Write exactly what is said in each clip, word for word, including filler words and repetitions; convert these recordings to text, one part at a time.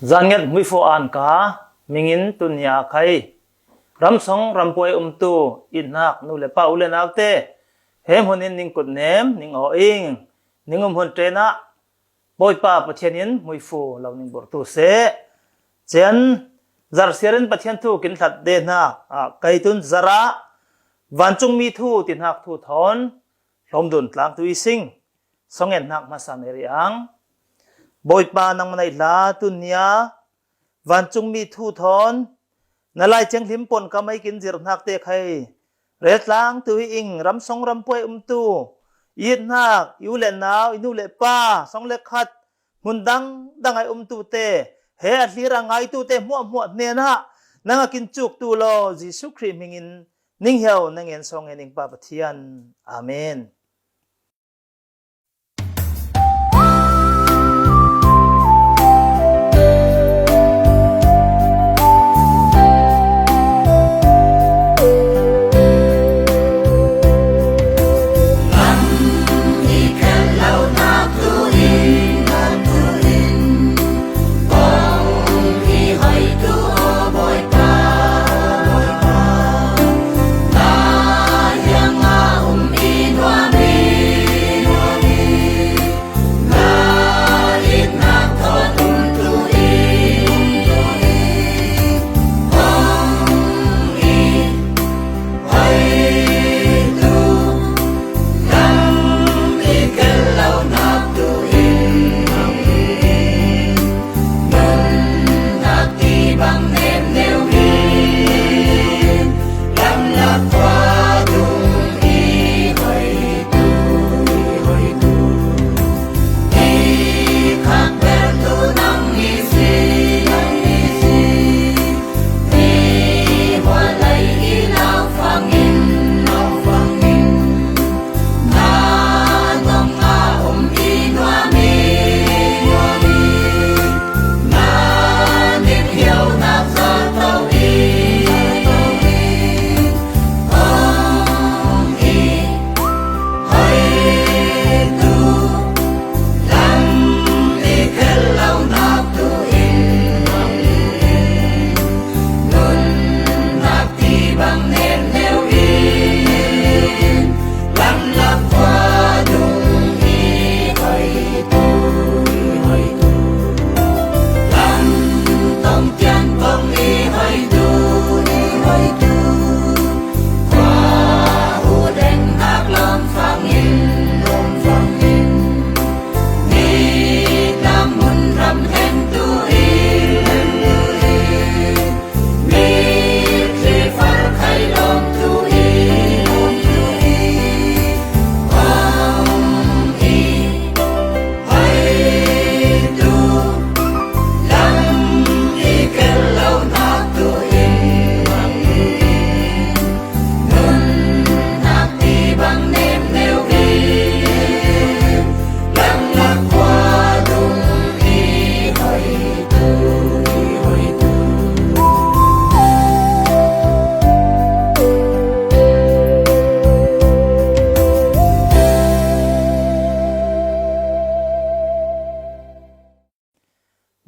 Zan nget hmuifu an ka mingin tunia khai ramsong rampuai umtu i hnak nu le pa u le naute, he hmunin ning kut nem ning aw ing. Ning um hun ṭenah Bawipa Pathian in hmuifu lo ning burtu seh. Cian zarsiar in Pathian thu kin hlat de hna ah kai tun zarah vancungmi thu ti hnak thu thawn hlawm dun tlangtu i sing. Songen hnak hmasa nei rih ang. Bawipa nangmah neih hla tunia vancungmi thu thawn na Lai Thianghlim pon ka mei kin zir hnak te khai rel tlangtu i ing. Ramsong rampuai umtu i hnak i u le nau, i nu le pa, song le khat, hmun dang dang ai umtu te, he a hlir a ngaitu te hmuahhmuah hnenah nang a kin cuktu law Jesuh Khrih hmingin ning hiau na ngen song ngen ing Pa Pathian. Amen.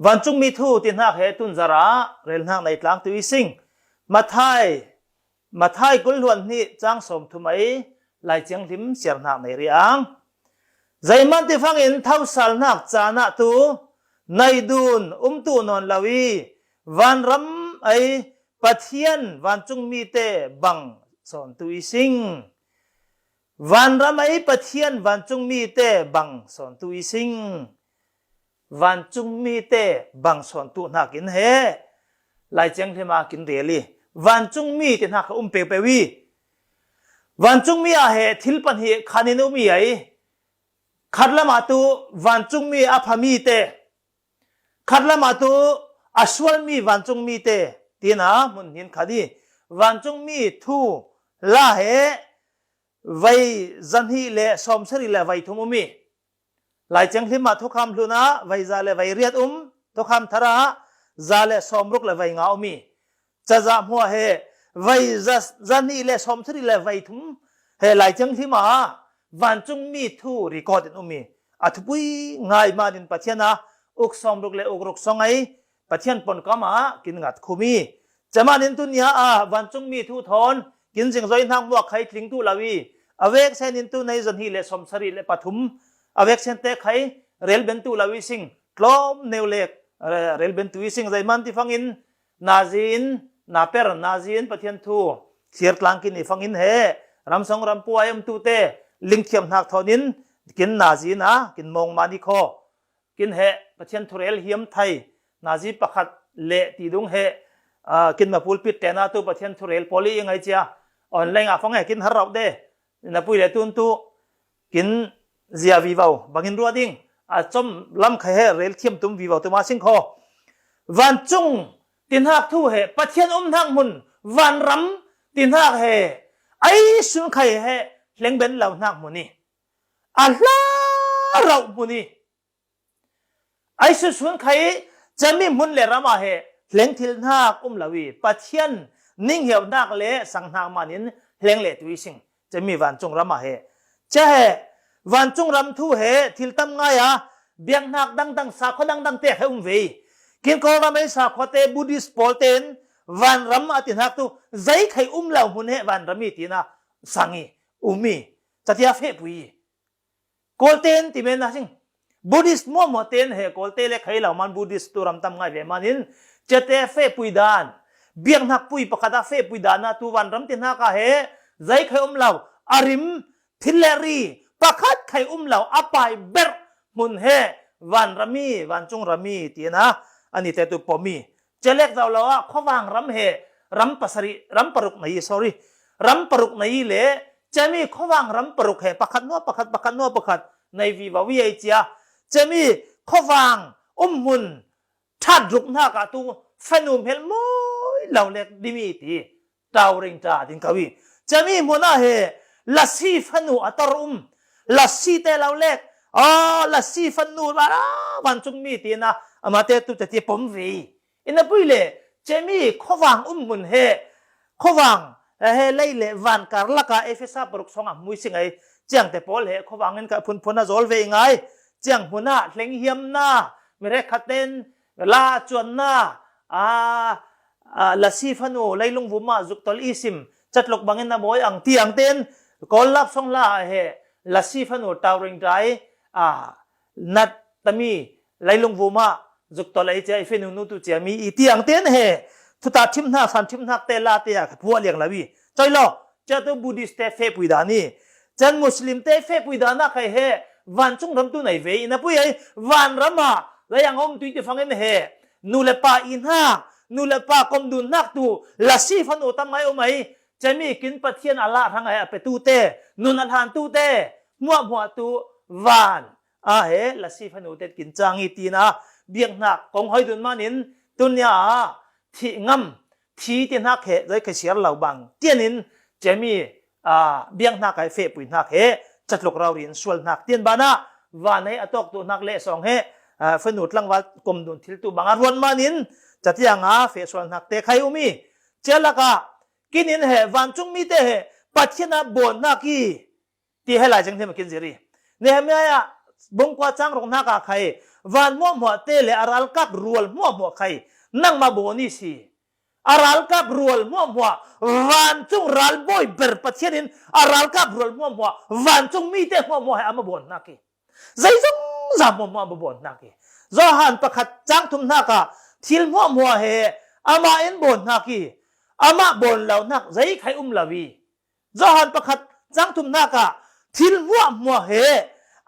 Vancungmi thu ti hnak he tun zarah rel hnak nei tlangtu i sing. Matthai, Matthai kul hluan hnih cang sawm thum ai Lai Thianghlim siar hnak nei rih ang. Zeihmanh ti fangin thosal hnak caan ah tu naidun umtu nawn lo i vanram ai Pathian vancungmi te bang sawntu i sing. Vanram ai Pathian vancungmi te bang sawntu i sing. Vancungmi te bang sawntu hnakin he Lai Thianghlim ah kin rel i vancungmi te hnak kha um peupeu i vancungmi ah he thil pahnih khan in um i ai. Khatlam ah tu vancungmi a phami te, khatlam ah tu a sualmi vancungmi te, tina hmun hnin khat i vancungmi thu la he vei zahnih le sawmsarih le vei thum um i, Lai Thianghlim ah thukham hlun ah vei za le vei riat um, thukham thar ah za le sawmruk le vei nga um i, cazah hmuah he vei za-, zahnih le sawmsarih le vei thum he Lai Thianghlim ah vancungmi thu record in um i, a thupui ngai man in Pathian a uk sawmruk le uk ruk song ai Pathian pon kamah kin ngat khum hi. Camanin tu nia a vancung mi thu thawn kin zingzoi hnak muak khai tling tu lo hi. A vek senin tu nei zon hi le somsari le pathum a vek sen te khai rel ben tu lo hi sing, tlawm neu lek, eh, rel ben tu hi sing. Zeiman ti fangin nazi in, na per nazi in Pathian thu thlir tlang kin i fangin he ramsong rampuai um tu te lingthiam hnak thawn in kin nazi in a kin mawng mah ni kho. Kin he Pathian thurel hiam thai nazi pakhat le ti dung he, ah, kin ma pulpit te na tu Pathian thurel pawl i ngai cia online a fang he kin har rauh de. Na pui le tun tu kin zia vivo bangin ruah ding a com lam khai he rel thiam tum vivo tu ma sing kho. Vancung ti hnak thu he Pathian um hnak mun vanram ti hnak he ai sun khai he hleng ben lo hnak mun i a hla rauh mun i ai sun sun khai cami hmun le ram ah he hleng thil hnak um lo i Pathian ning hiau hnak le sang hnak manin hleng le tu i sing cami vancung ram ah he. Cia he vancung ram thu he thil tam ngai a biak hnak dangdang sakhaw dangdang te he um ve. Kin Kawlram ei sakhaw te Buddhist pawl ten vanram a ti hnak tu zei khai um lo hmun he vanram i tina sang i um i catia fehpui i Kawl ten ti men na sing. Buddhist muahmuah ten he Kawl te le khai lo man Buddhist tu ram tam ngai ve manin ciate fehpui dan biak hnak pui pakhat a fehpui dan a tu vanram ti hnak a he zei khai um lo a rim thil le ri pakhat khai um lo a pai ber hmun he vanram i vancung ram i ti na ani te tu pom i Celek zau lo ah khuavang ram he ram pasari ram paruk na i sorry ram paruk na i le cemi khuavang ram paruk he pakhat nuah pakhat pakhat nuah pakhat nei vivo i ei cia cemi khuavang um hmun ṭhat ruk hnak ah tu fanu hmel mawi lo lek dimi ti tau ring ta ding ko i cemi hmun ah he lasi fanu a tor um lasi te lo lek a lasi fanu rara vancung mi ti na amate tu tati pom ve i Ina pui le cemi khuavang um hmun he khuavang he lei le van kar laka Efesa paruk song a hmui si ngai ciang te pawl he khuavang in ka phunphun a zawl ve i ngai ciang hmun ah hleng hiamna mi hrekkhat ten la cuanna a lasi fanu leilung vuma zuktol i sim catluk bangin na mawi ang tiang ten Kawl lap song la he lasi fanu tau ring dai a nat tami leilung vuma zuktol ei cia i fenu nu tu cia mi i tiang ten he thuta thim hnak san thim hnak te la te a ka puah liang lo i coi lo cia tu Buddhist te fehpui dan i can Muslim te fehpui dan a khai he vancung ram tu nei ve i na pui ei vanram ah lei ang om tui ti fangin he nu le pa i hnak nu le pa kom dun hnak tu lasi fanu tam ngai om ei cemi kin Pathian a lah hrangai a pe tu te nun a hlan tu te hmuahhmuah tu van a he lasi fanu te kin cang i tina biak hnak kong hoi dun manin tunia a thih ngam thi ti hnak he zai kha siar lo bang tianin cemi a biak hnak a fehpui hnak he catluk rau rin sual hnak tian banah van he a tawk tu hnak le song he a fanu tlangval kom dun thil tu bang a ruan manin catiang a feh sual hnak te khai um i cia lakah kinin he vancung mi te he Pathian a bawn hnak i ti he lai ceng hlim a kin zir i Nehemiah bungkua cang ruk hnak a khai van hmuahhmuah te le a ralkap rual hmuahhmuah khai nangmah bawn i si a ralkap rual hmuahhmuah vancung ralbawi ber Pathian in a ralkap rual hmuahhmuah vancung mi te hmuahhmuah he a ma bawn hnak i Zeizong zah hmuahhmuah a bawn hnak i Johan pakhat cang thum hnak ah thil hmuahhmuah he amah in bawn hnak i amah bawn lo hnak zei khai um lo i Johan pakhat cang thum hnak ah thil hmuahhmuah he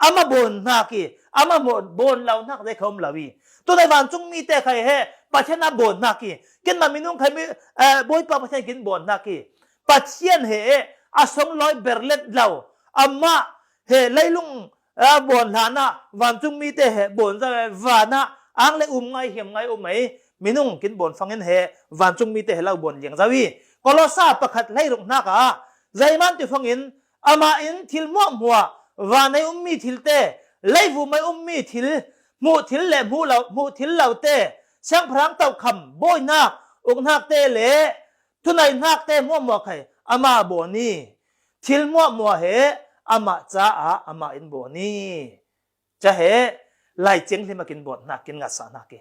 amah bawn hnak i amah bawn lo hnak zei khai um lo i tunai vancung mi te khai he Pathian a bawn hnak i kin ma minung khai mi eh, Bawipa Pathian kin bawn hnak i Pathian he a song lawi ber let lo amah he leilung a bawn hlanah vancung mi te he bawn zau e vanah ang le um ngai hiam ngai um ei minung kin bawn fangin he vancung mi te he lo bawn liang zau i Kolosa pakhat hleiruk hnak ah zeiman ti fangin amah in thil hmuahhmuah vanei um mi thil te leivum ei um mi thil hmuh thil le hmuh lo hmuh thil lo te siangpahrang tokham bawinak uk hnak te le thunai hnak te hmuahhmuah khai amah bawn i thil hmuahhmuah he amah caah amah in bawn i ca he lai ciang hlim a kin bawn hnak kin ngatsa hnak i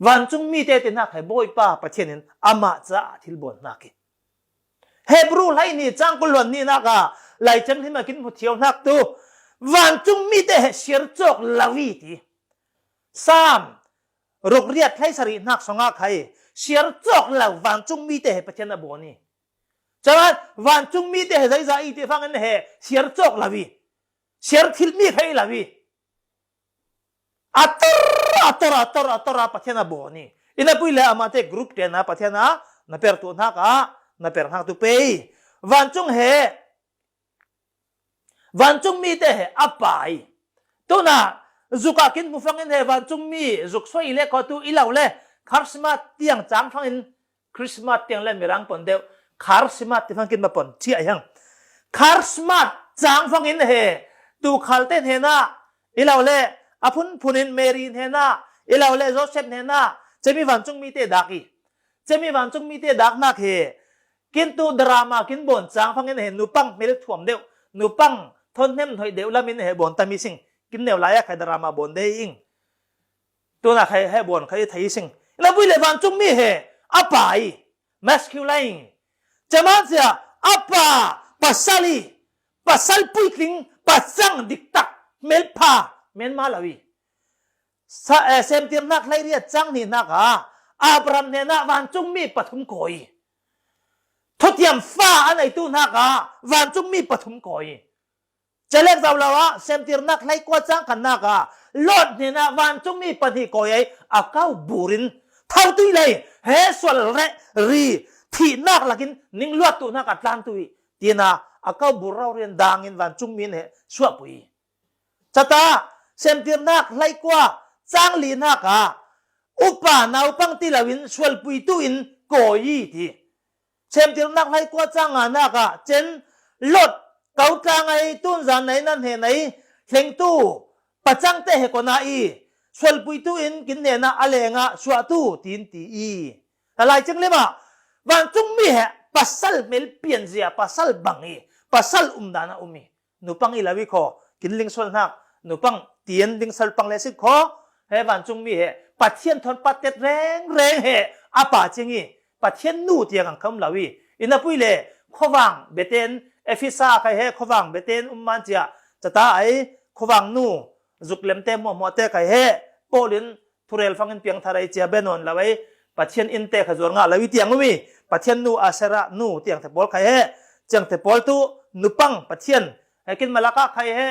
Vancung mite te nak hai Bawipa Pathian in amah caah thil bawn hnak hi. Hebru hlei ni cang kul hluan ni nak ah Lai Thianghlim ah kin hmu thiau hnak tu vancung mite he siar cawk lo i ti. Sam ruk riat hlei sarih hnak song ah khai siar cawk lo vancung mite he Pathian a bawn i. Cun vancung mite he zeizah i ti fangin he siar cawk lo i. Siar thilmi khai lo i. A tor, a tor, a tor, a tor, a Pathian a bawn i. I na pui le amah te group te na Pathian a na per tu hnak ah, na per hnak tu pei. Vancung he, vancung mite he a pa i. Tuna, zuk ah kin hmu fangin he vancung mi, zuk suai i le kho tu i lo le, Christmas tiang cang fangin, Christmas tiang le mirang pon deuh, Christmas ti fangin ma pon chiah hiang. Christmas cang fangin he, tu khalte hnenah, i lo le, a phunphun in Mary hnenah, i lo le Joseph hnenah, cemi vancung mite dak i. Cemi vancung mite dak hnak he, kin tu drama kin bawn cang fangin he, nupang hmel thuam deuh, nupang thon hnem hnoih deuh lamin he bawn tami sing, kin neu lai ah khai drama bawn dei ing. Tuna khai he bawn khai thei sing. Na pui le vancung mi he a pa i, masculine. Cama cia a pa pasal i, pasal puitling, pasang diktak, hmelpha, menma lo i. Sa, eh, Semtirnak hleiriat cang hnihnak ah Abraham hnenah vancung mi pathum kawi i. Thutiam fa a neitu hnak ah vancung mi pathum kawi i. Calek zau lo ah Semtirnak hleikua cang khatnak ah Lot hnenah vancung mi pahnih kawi ei a kau bur in thotui lei he sual reh ri thihnak lakin ning luattu hnak a tlantu i tina a kau bur rau rian dangin vancung mi he suahpui i. Cata Semtirnak hleikua cang li hnak ah upa naupang ti loin sualpuitu in kawi i ti. Semtirnak hleikua cang nga hnak ah cen Lot kau tlang ei tunzan ei nan he nei hlengtu pacangte he kona i sualpuitu in kin hnenah a lengah suahtu tin ti i. Lalai cinglim ah vancung mi he pasal hmelpian zia pasal bang i pasal umdan a um i. Nupang i lo i kho, kin lingsual hnak, nupang tian lingsual pang le si kho, he vancung mi he Pathian thawn patet rengreng he a pa cing i Pathian nu tiang ang kham lo i. I na pui le khuavang beten, Efesa khai he khuavang beten um man cia, cata ai khuavang nu, zuk lemte hmuahhmuahte khai he Paul in thurel fangin piangthar ei cia be nawn lo ei, Pathian innte kha zuar ngah lo i tiang um i, Pathian nu Asera nu tiangte pawl khai he, ciangte pawl tu nupang Pathian, he kin malak ah khai he,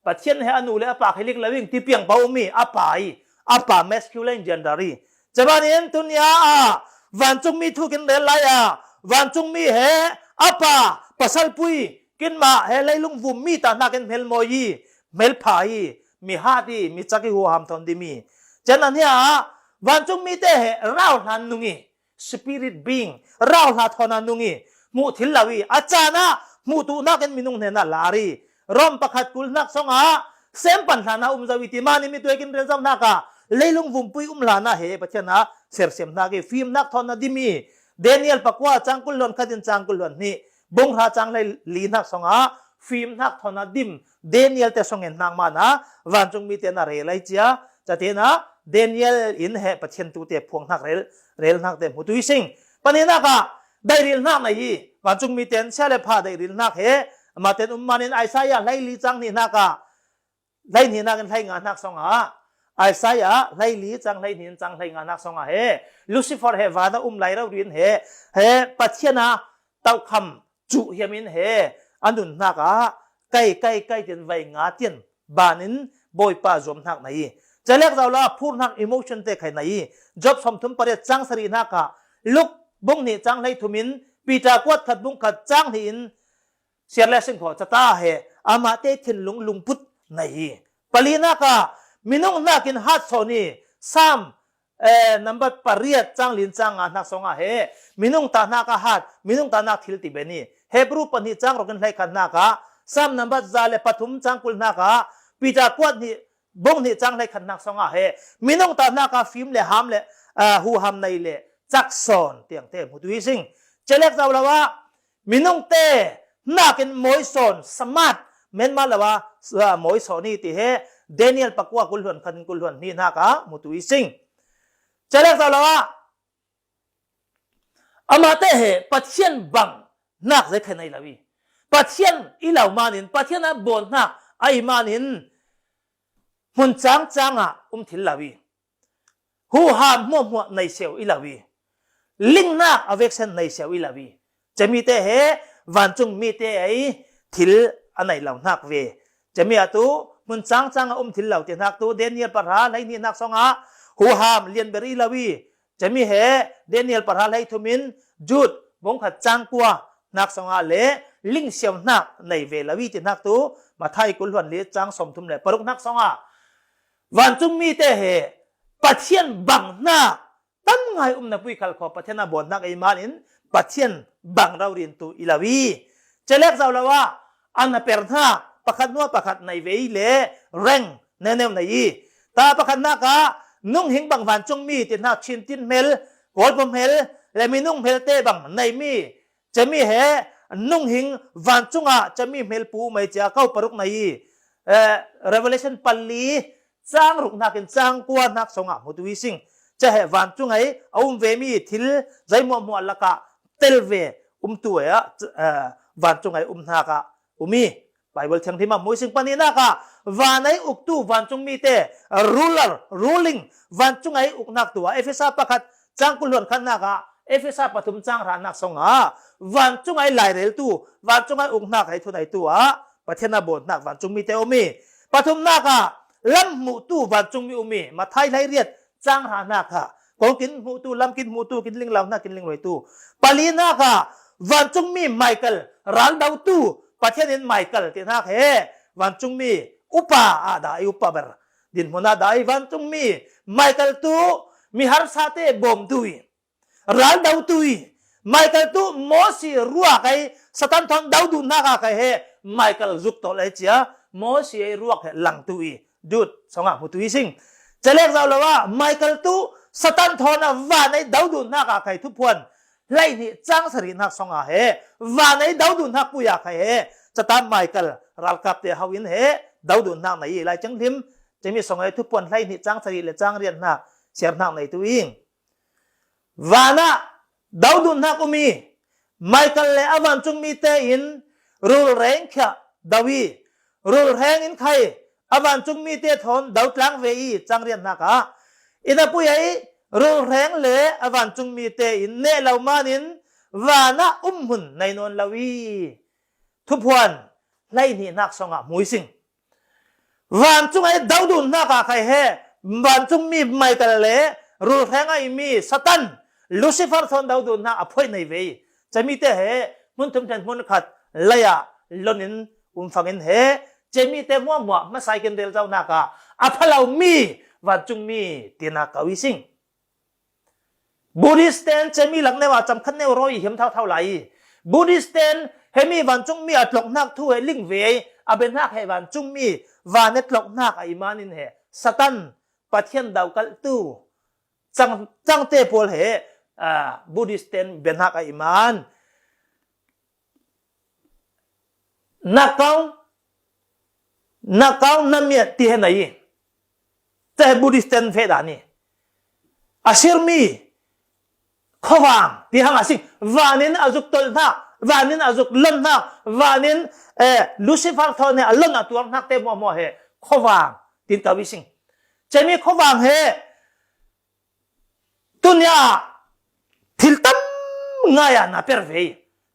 Pathian he a nu le a pa khai lik lo ing ti piang paoh um i, a pa i, a pa masculine gender i. Caban in tunia ah vancung mi thu kin rel lai ah vancung mi he a pa pasal pui kin mah he leilung vum mi ta hnakin hmelmawi i, hmelpha i, mi hat i, mi cak i, huham thawn dimi. Can an hia ah vancung mite he rauhlan nung i, spirit being, rauhla thawn a nung i, hmuh thil lo i, a caan ah hmuh tu hnakin minung hnenah lar i, Rom pakhat kul hnak song ah sem pan hlan a um zo i ti mah ni mi tuai kin rel zo hnak ah leilung vumpui um hlan ah he Pathian ah sersiam hnak i fim hnak thawn a dim i Daniel pakua cang kul hluan khat in cang kul hluan hnih, bung hra cang hlei li hnak song ah fim hnak thawn a dim Daniel te song en hnak man ah vancung mite na rel ai cia, catin ah Daniel in he Pathian tute phuang hnak rel, rel hnak te hmu tui sing. Pahnihnak ah dairil hnak na hi, vancung mite in sia le pha dairil hnak he, amah ten um man in Isaiah hlei li cang hnih hnak ah, hlei hnih hnak in hlei nga hnak song ah, Isaiah hlei li cang hlei hnih in cang hlei nga hnak song ah he, Lucifer he van a um lai rori in he, he Pathian a taukham cuh hiam in he a nun hnak ah kai, kai, kai tin vai nga tin ban in Bawipa zuam hnak na i, calek zau la phur hnak emotion te khai na i, Job sawmthum pariat cang sarih hnak ah, Luk bung hnih cang hlei thum in Peter kuat khat bung khat cang hnih in siar le sing kho cata he amah te thinlung lungput na i, pali hnak ah minung hnakin hat sawn i Sam eh, nambat pariat cang lin cang nga hnak song ah he, minung ta hnak ah hat, minung ta hnak thil ti ben i, Hebru pahnih cang ruk in hlei khat hnak ah, Sam nambat za le pathum cang kul hnak ah, Peter kuat hnih, bung hnih cang hlei khat hnak song ah he, minung ta hnak ah fim le ham le, ah, huham nei le cak sawn tiang te hmu tu hi sing. Celek zau lo ah, minung te hnakin mawi sawn, samat, menma lo ah, ah, mawi sawn i ti he, Daniel pakua kul hluan khat in kul hluan hnih hnak ah hmu tu hi sing. Celek zau lo ah, amate he Pathian bang nak zai kha nei lo i, Pathian i lo manin, Pathian a bon nak a i manin, hmun cangcang ah um thil lo i, huham hmuahhmuah nei siau i lo i, lingnak a veksen nei siau i lo i, cemite he vancung mite ei thil a nei lo hnak ve. Cemi ah tu hmun cangcang a um thil lo ti hnak tu Daniel pahra hleihnih hnak song ah huham lianber i lo i, cemi he Daniel pahra hleithum in Jude bung khat cang kua hnak song ah le ling siau hnak nei ve lo i ti hnak tu Mathai kul hluan li cang sawmthum le paruk hnak song ah vancung mite he Pathian bang hnak tam ngai umna pui khal kho Pathian a bon hnak ei manin Pathian bang raurin tu i lo i, celek zau lo ah, an a per hnak pakhat hnuah pakhat nei ve i le reng neuneu nei i, ta pakhat hnak ah nunghing bang vancung mi ti hnak Chin tin hmel, Kawlpum hmel le minung hmel te bang nei mi, cemi he nunghing vancung ah cemi hmel pu mei cia kau paruk nei i, eh, Revelation pali cang ruk hnakin cang kua hnak song ah hmutu i sing. Ca he vancung ei a um ve mi thil zai hmuahhmuah lakah tel ve umtu ei ah, eh, vancung ei um hnak ah um i, Bible thianghlim ah hmu i sing. Pahnihnak ah van ei uktu vancung mite, ruler, ruling, vancung ei uknak tu ah Efesa pakhat cang kul hluan khat hnak ah Efesa pathum cang hra hnak song ah vancung ei laireltu, vancung ei uk hnak ei thuneitu ah Pathian a bon hnak vancung mite um i, pathumnak ah lam hmuhtu vancung mi um i, Mathai hleiriat cang hra hnak ah kong kin hmuhtu, lam kin hmuhtu, kin ling lo hnak kin ling luaitu, palinak ah vancung mi Michael raldotu, Pathian in Michael ti hnak he vancung mi upa ah dah i, upa ber dinhmun ah dah i, vancung mi Michael tu mi harsate bawmtu i, raldotu i, Michael tu Mosi ruak ei Satan thawn doduhnak ah kai he Michael zuk tolh ei cia Mosi ei ruak he langtu i, Jude song ah hmutu i sing. Celek zau lo ah Michael tu Satan thawn a van ei doduhnak ah kai Thuphuan hleihnih cang sarihnak song ah he van ei doduhnak pui ah kai he Satan Michael ralkapte hau in he doduhnak nei i, Lai Thianghlim cemi song ei Thuphuan hleihnih cang sarih le cang riat hnak siar hnak neitu i. Van ah doduhnak um i, Michael le a vancung mite in rulreng khiah do i, rulreng in khai a vancung mite thawn dotlang ve i, cang riat hnak ah, inn a pui ei rulreng le a vancung mite in neh lo manin van ah um hmun nei nawn lo i, Thuphuan hleihnih hnak song ah hmu i sing. Vancung ei doduhnak ah kai he vancung mi Michael le rulreng a i mi Satan, Lucifer thawn doduhnak a phoih nei ve i, cemite he hmun thum ṭhen hmun khat lei ah lon in um fangin he cemite hmuahhmuah hmasa i kin rel zohnak ah a pha lo mi vancung mi tinak ko i sing. Buddhist ten cemi lak neu ah camkhat neu rawi hiam thauthau lai i, Buddhist ten hemi vancung mi a tloknak thu he ling ve ei, a biahnak he vancung mi van a tloknak a i manin he Satan, Pathian dokalhtu cang, cangte pawl he, ah, Buddhist ten biahnak a i man. Nakau, nakau namiat ti he nei i, te he Buddhist ten feh dan i, a sirmi khuavang ti hang a si, vanin a zuk tolh hnak, vanin a zuk lon hnak, vanin, eh, Lucifer thawn he a lon a tuar hnak te hmuahhmuah he khuavang tin kau i sing. Cemi khuavang he tunia thil tam ngai ah na per ve i,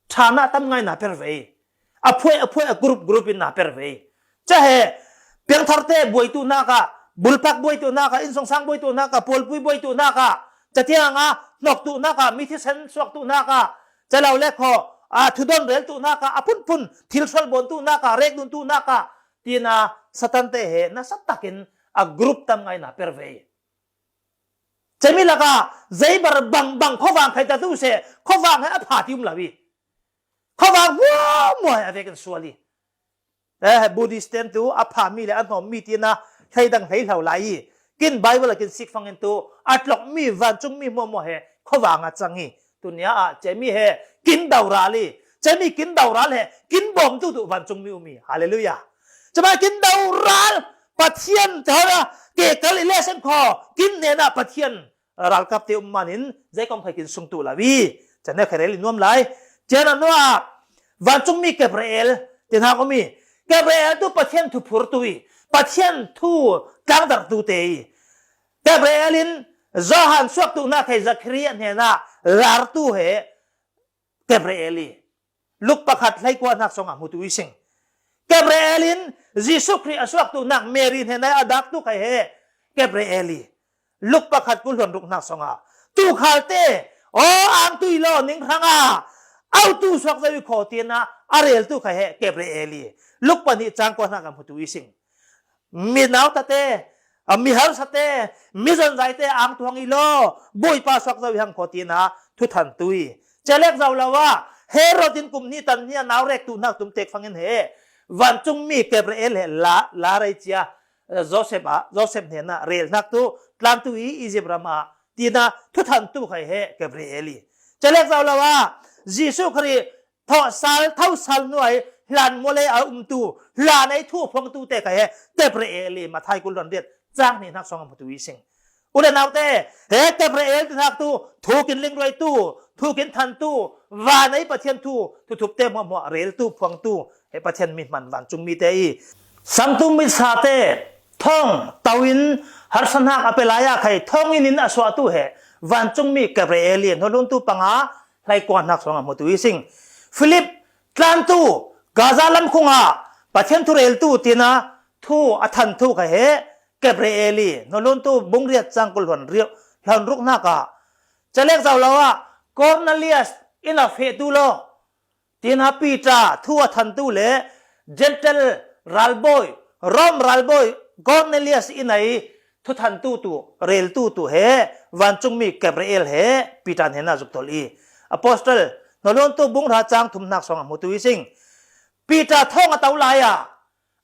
ṭhana tam ngai na per ve i, a phuai a phuai a group group in na per ve i, ca he piangtharte buaitu hnak ah, bulpak buaitu hnak ah, innsungsang buaitu hnak ah, pawlpui buaitu hnak ah, ca tiang a hnoktu hnak ah, mi thisen suaktu hnak ah, ca lo le khaw a thudon reltu hnak ah, a phunphun thil sual bawntu hnak ah, rekduntu hnak ah, tina Satan te he nasa takin a group tam ngai na per ve i. Cemi lakah zeibar bangbang khuavang khai ta tu seh, khuavang he a pha ti um lo i, khuavang hmuahhmuah he a vekin sual i. Eh, Buddhist ten tu a pha mi le a hnawm mi tina hleidang hlei hlo lai i, kin Bible a kin sik fangin tu a tlok mi vancung mi hmuahhmuah he khuavang a cang i, tunia ah cemi he kin doral i, cemi kin doral he kin bawmtu tu vancung mi um i. Halleluiah. Cemah kin doral, Pathian te hawra ke kal i lesen khaw, kin nena Pathian ralkapte um manin zei kong khai kin sung tu lawi. Chane kharel i nuam lai. Chiana nuah vancungmi Gabriel tin hak umi. Gabriel tu Pathian thu phurtu i, Pathian thu tlangdartu te i. Gabriel in Johan suaktu na khai Zakaria hnena lartu he Gabriel i. Luk pakhat hlei kua hnak song a hmutu i sing. Gabriel in Jesu Khrih a suaktu nak Mary hnena a daktu khai he Gabriel i. Luk pakhat kul hluan ruk hnak song a. Tu khalte, aw ang tui law ning hrang a, au tu suak zo i khaw tina a reltu khai he Gabriel i. Luk pahnih cang kua hnak a hmutu i sing. Mi nautate, a mi harsate, mi zonzaite ang tuang i law, Bawipa suak zo i hang khaw tina thuthan tu i. Celek zo lo a, Herod in kum hnih tan hnih a nau rek tu hnak tum tek fangin he vancungmi Gabriel he la, la rei cia, eh, Joseph a, Joseph hnena rel hnak tu tlantu i Egypt ram a tina thuthan tu khai he Gabriel i. Celek zo lo a, Jesu Khrih thawhsal, thosal nuai, hlan mole a umtu, hlan ei thu phongtu te khai he Gabriel i Mathai kul hluan riat cang hnih hnak song a hmutu i sing. U le naute, he Gabriel ti hnak tu, thu kin lingruai tu, thu kin than tu, van ei Pathian thu, thu thup te hmuahhmuah rel tu, phuang tu, he Pathian mi hman vancungmi te i. Sangtu misa te, thawng, tau in, harsa hnak a pe lai a khai, thawng in in a suah tu he, vancungmi Gabriel i, hnolun tu panga, hlei kua hnak song a hmutu i sing. Philip tlantu Gaza lam khung a Pathian thu reltu tina thu a than tu khai he Gabriel i hnolun tu bung riat cang kul hluan riat hluan ruk hnak a. Celek zo lo a Cornelius in a feh tu law tina Peter thu a than tu le Gentile ralbawi, Rom ralbawi Cornelius in a i thu than tu tu, rel tu tu he, vancungmi Gabriel he, Peter hnena zuk tol i. Apostle, hnolun tu bung hra cang thum hnak song a hmutu i sing. Peter thawng a tau lai a,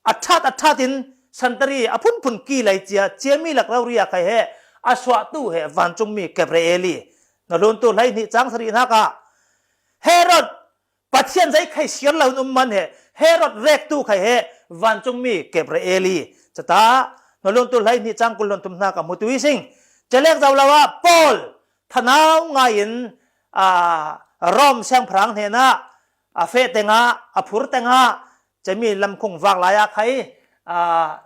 a that, a that in santari, a phunphun ki lai cia, ciami lak rau ria khai he, a suah tu he, vancungmi Gabriel i. Hnolun tu hlei hnih cang sari hnak a. Herod, Pathian zei khai siar lo in um man he, Herod rek tu khai he, vancungmi Gabriel i. Cata, hnolun tu hlei hnih cang kul hluan thum hnak a hmutu i sing. Celek zo lo a, Paul, thanau ngai in, a, Rom siangpahrang hnena, a feh teng a, a phur teng a, cemi lam khung vak lai a khai, a,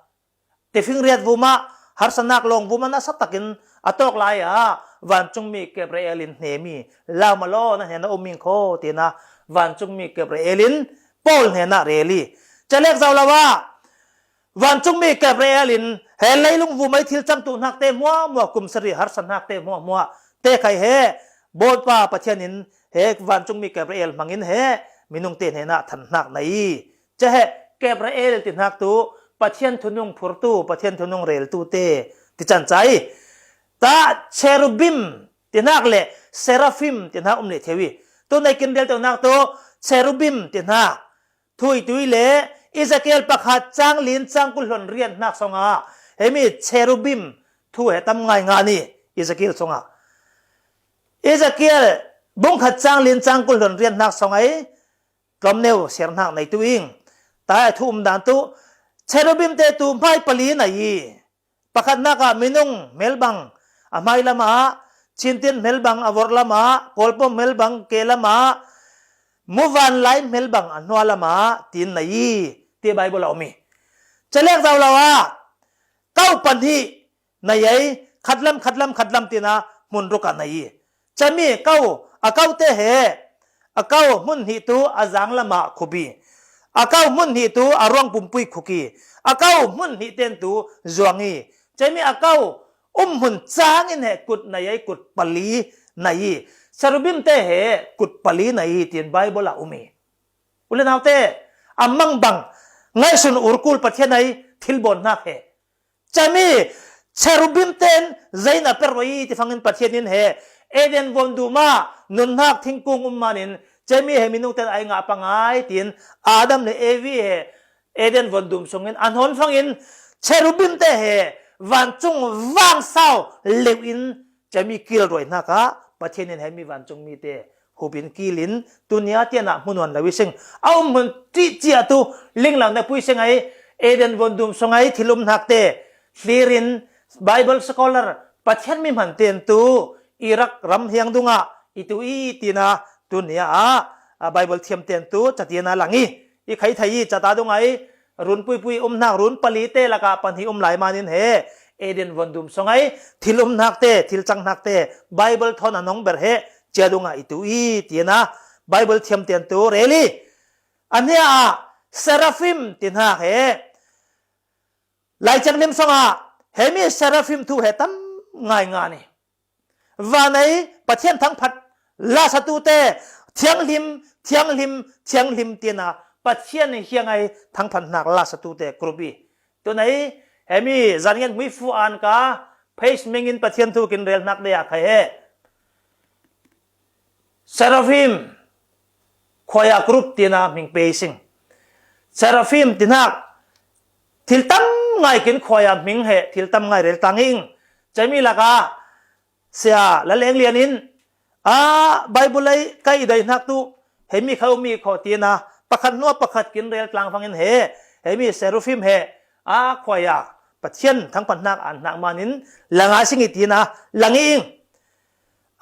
tifing riat vuma, harsa hnak lawng vuma nasa takin a tawk lai a, vancungmi Gabriel in hnemi, lau ma law na hnena um ing kho, tina, vancungmi Gabriel in Paul hnena rel i. Celek zo lo a, vancungmi Gabriel in he leilung vumai thil cangtu hnak te hmuahhmuah kum sari harsa hnak te hmuahhmuah te khai he Bawipa Pathian in he vancungmi Gabriel hmangin he minung te hnena than hnak na i. Cehe Gabriel ti hnak tu Pathian thunung phurtu, Pathian thunung reltu te ti can cai. Ta cherubim ti hnak le seraphim ti hnak um le theu i. Tu nei kin rel tu hnak tu cherubim ti hnak. Thuitui le Ezekiel pakhat cang lin cang kul hluan riat hnak song a. Hemi cherubim thu he tam ngai nga ni Ezekiel song a. Ezekiel bung khat cang lin cang kul hluan riat hnak song ai. Tlawmneu siar hnak nei tu ing. Tai a thu um dan tu cherubim te tu hmai pali na i. Pakhatnak ah minung hmelbang a hmai lamah, chintin hmelbang a vorh lamah, kawlpawm hmelbang ke lamah, muvanlai hmelbang a hnua lamah, tiin na i, ti Bible a um i. Calek zau lo ah, kau pahnih na i, khatlam, khatlam, khatlam tina hmun ruk ah na i. Cami kau, a kau te he, a kau hmun hnih tu a zang lamah khup i, a kau hmun hnih tu a ruang pumpui khuk i, a kau hmun hnih ten tu zuang i, cami a kau um hmun cang in he kut na i, kut pali na i, cherubim te he kut pali na i, tiin Bible ah um i. U le nau te, a mangbang ngaihsun urkul Pathian ai thilbawnnak he. Cami cherubim ten zei na per i ti fangin Pathian in he Eden vuandum ah nunnak thingkung um manin cami he minung ten ai ngah pangai tiin Adam le Evi he Eden vuandum sungin a hnawn fangin cherubim te he vancung vangsau leuh in cami kilruainak ah Pathian in he mi vancung mi te hupin kilin tunia tianah hmu nuan lo i sing. A um hmun ṭih ciah tu linglang na pui sing ai Eden vuandum sung ai thil umnak te hlirin Bible scholar Pathian mi hman ten tu Iraq ram hiang dungah i tu i tina tunia ah, a Bible thiam ten tu catina lang i, i khai thei i cata dungah i run puipui umhnak run pali te lakah pahnih um lai manin he Eden vondum song ai thil umhnak te, thil canghnak te Bible thawn a nong ber he cia dungah i tu i tina Bible thiam ten tu rel i, a hnia ah seraphim tinhak he Lai Thianghlim songah hemi seraphim thu he tam ngaingai ni. Vanei Pathian thangphat lasatute thianghlim, thianghlim, thianghlim tina Pathian hiang ai thangphatnak lasatute group i. Tunei hemi zan ngen hmui fu an ka page mengin Pathian thu kin rel hnak dei a khai he. Seraphim, khuaya group tina hming pe sing. Seraphim tinhak thil tam ngai kin khuaya hming he thil tam ngai rel tlang ing. Cemi laka sia Laleng Lian in a Bible ai kai dai hnak tu hemi kha umi kho tina pakhat hnua pakhat kin rel tlang fangin he hemi seraphim he a khuaya Pathian thangphatnak an hnak manin langa sing i tina lang ing.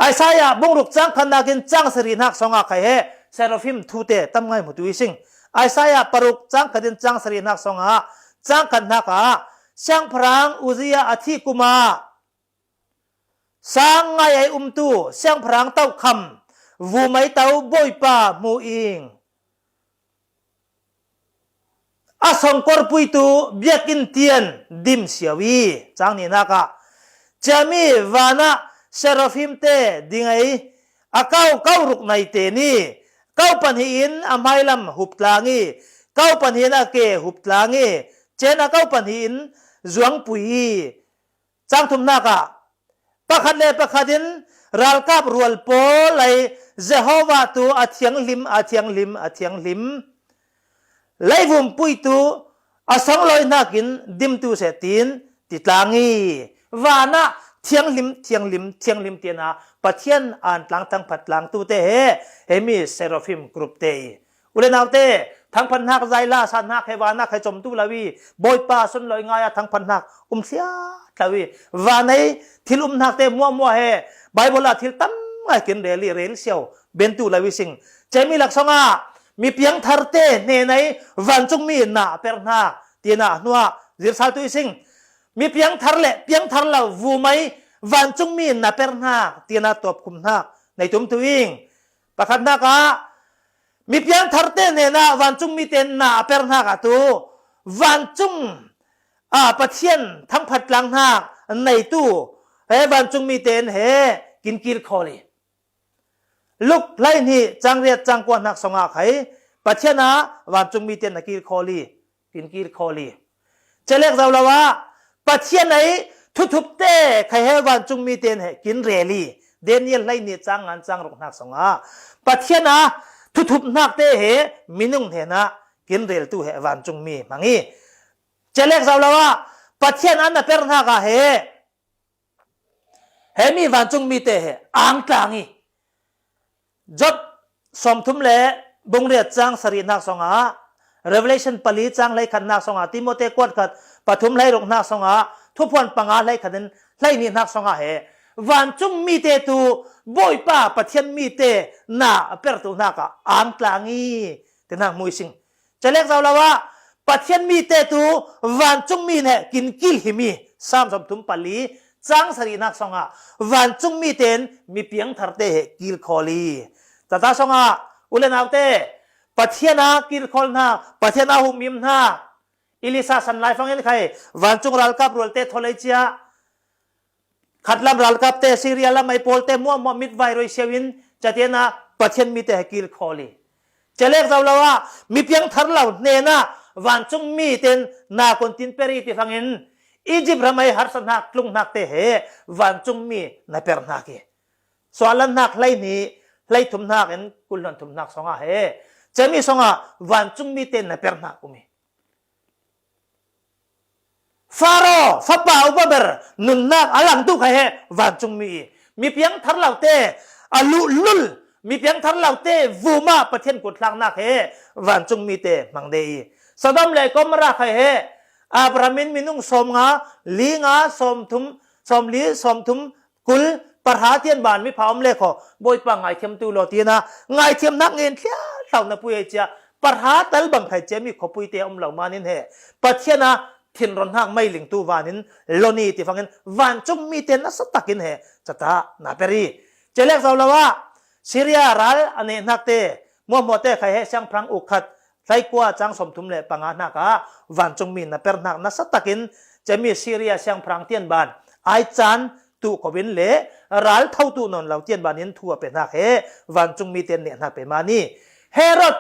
Isaiah bungruk cang khatnak in cang sarihnak songah khai he seraphim thute tam ngai hmutu i sing. Isaiah paruk cang khat in cang sarihnak songah cang khatnak ah siangpahrang Uzziah a thi kumah sang ngai ai umtu siangpahrang tokham vumai to Bawipa hmu ing. A songkorpui tu biakinn tian dim siau i cang nihnak ah ciami vanah seraphim te ding ai a kau kau ruk nai te ni kau pahnih in a hmailam hup tlang i kau pahnih in a ke hup tlang i cen a kau pahnih in zuangpui i cang thumnak ah pakhat le pakhat in ralkap rual pawl ai Jehovah tu a thianghlim, a thianghlim, a thianghlim. Leivum puitu a songlawi hnakin dimtu seh tiin ti tlang i vanah thianghlim, thianghlim, thianghlim tiana Pathian an tlang thangphat tlang tute he hemi seraphim group te i. Ule naute, thangphat hnak zaila sa hnak he vanah khai com tu lo i, Bawipa sunlawi ngai a thangphat hnak um thliat lo i, vanei thil um hnak te muahmuah he Bible ah thil tam ngai kin rel i rel siau ben tu lo i sing. Cemi lak songah mi piangthar te hnenai vancungmi na a per hnak tiana hnuah zirsal tu i sing. Mi piangthar le piangthar lo vumai vancungmi na per hnak tiana tuapkhum hnak nei tum tu ing. Pakhat hnak ah mi piangthar te hnenah vancungmi te na a per hnak ah tu vancung a Pathian thangphat tlang hnak neitu he vancungmi te he kin kil khawl i. Luk hlei hnih cang riat cang kua hnak songah khai Pathian ah vancungmi te na kil khawl i kin kil khawl i. Celek zo lo ah Pathian ai thuthup te khai he vancungmi te he kin rel i. Daniel hlei hnih cang ngan cang ruk hnak songah Pathian a thuthup hnak te he minung hnenah kin rel tu he vancungmi hmang i. Celek zo lo ah Pathian an a per hnak ah he hemi vancungmi te he ang tlang i. Job sawmthum le bung riat cang sarih hnak songah, Revelation pali cang hleikhat hnak songah, Timote kuat khat pathum hleiruk hnak songah, Thuphuan panga hleikhat in hleihnih hnak songah he vancungmi te tu Bawipa Pathian mi te na a pertu hnak ah ang tlang i ti hnak hmui sing. Celek zo lo ah Pathian mi te tu vancungmi he kin kil him i. Sam sawmthum pali cang sarih hnak songah vancungmi ten mi piangthar te he kil khawl i. Tata songah ule naute Pathian a kil khawl hna, Pathian a humhim hna. Elisa san lai fangin khai vancung ralkap rual te thaw lei cia. Khatlam ralkap te, Syria lam ai pawl te muahmuah mitvai roi siau in catiana Pathian mi te he kil khawl i. Celek zo lo ah mi piangthar lo hnenah vancungmi ten na kun tin per i ti fangin Egypt ram ai harsa hnak tlung hnak te he vancungmi na per hnak i. Suahlan hnak hleihnih, hleithum hnak in kul hluan thum hnak songah he cemi songah vancungmi te na per hnak um i. Faro fapa upa ber nunnak a langtu kha he vancungmi i. Mi piangthar lo te a luhlul, mi piangthar lo te vumah Pathian kut hlaknak he vancungmi te hmang de i. Sodom le Gomorrah kha he Abraham in minung sawmnga, linga, sawmthum, sawmli, sawmthum, kul, pahra tian ban mipha om le khaw, Bawipa ngaithiamtu law tina, ngaithiam nak ngen thliahlau na pui ei cia, pahra tal bang khai cia mi khawpuite om lo manin he, Pathian a thinron hnak meilingtu vanin loni ti fangin vancung mite nasa takin he cata na per i. Celek zo lo ah Syria ral a neh hnakte muahmuahte khai he siangphrang uk khat, hlaikua cang sawmthum le panga hnakah vancungmi na per hnak nasa takin cemi Syria siangphrang tian ban ai caan tuh ko in le ral tho tuh nawn lo tian ban in thu a pe hnak he vancungmi ten neh hnak pe mani. Herod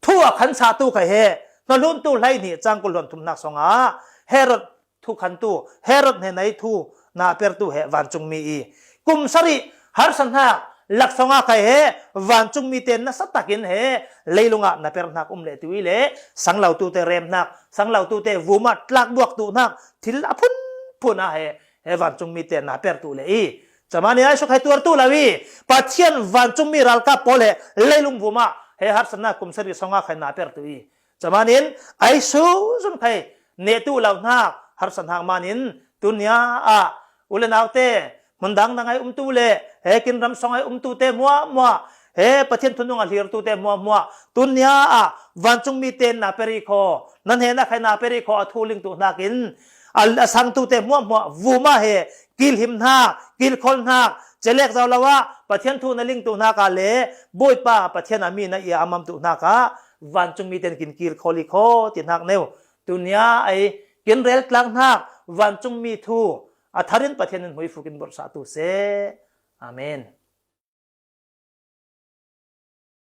thu a khansatu khai he hnahluntu hlei hnih cang kul hluan thum hnak sawngah Herod thu khantu, Herod hnenai thu na pertu he vancungmi i kum sarih harsa hnak laksawngah khai he vancungmi ten nasa takin he leilungah na per hnak um le tu i le sang lo tute rem hnak, sang lo tute vumah tlak buak tu hnak thil a phunphun ah he he vancungmi ten na pertu le i. Camanin ai suk hai tuartu lo i Pathian vancungmi ralkap pawl he leilung vumah he harsa hnak kum sarih sawngah khai na pertu i. Camanin ai suzun khai nehtu lo hnak harsa hnak manin tunia ah u le naute hmun dangdang ai umtu le he kin ram sawng ai umtute muahmuah, he Pathian thunung a hlirtute muahmuah tunia ah vancungmi ten na peri khaw, nan he na khai na peri khaw a thu lingtu hnakin a, a sangtute muahmuah vumah he kilhim hnak, kilkhawl hnak, celek zo lo ah Pathian thu na lingtu hnakah le Bawipa Pathian a mi na i a mamtu hnakah vancungmi ten kin kilkhawl i khaw ti hnak neu. Tunia ai kin rel tlak hnak vancungmi thu a tharin Pathian in hmuifuk in borhsah tu seh. Amen.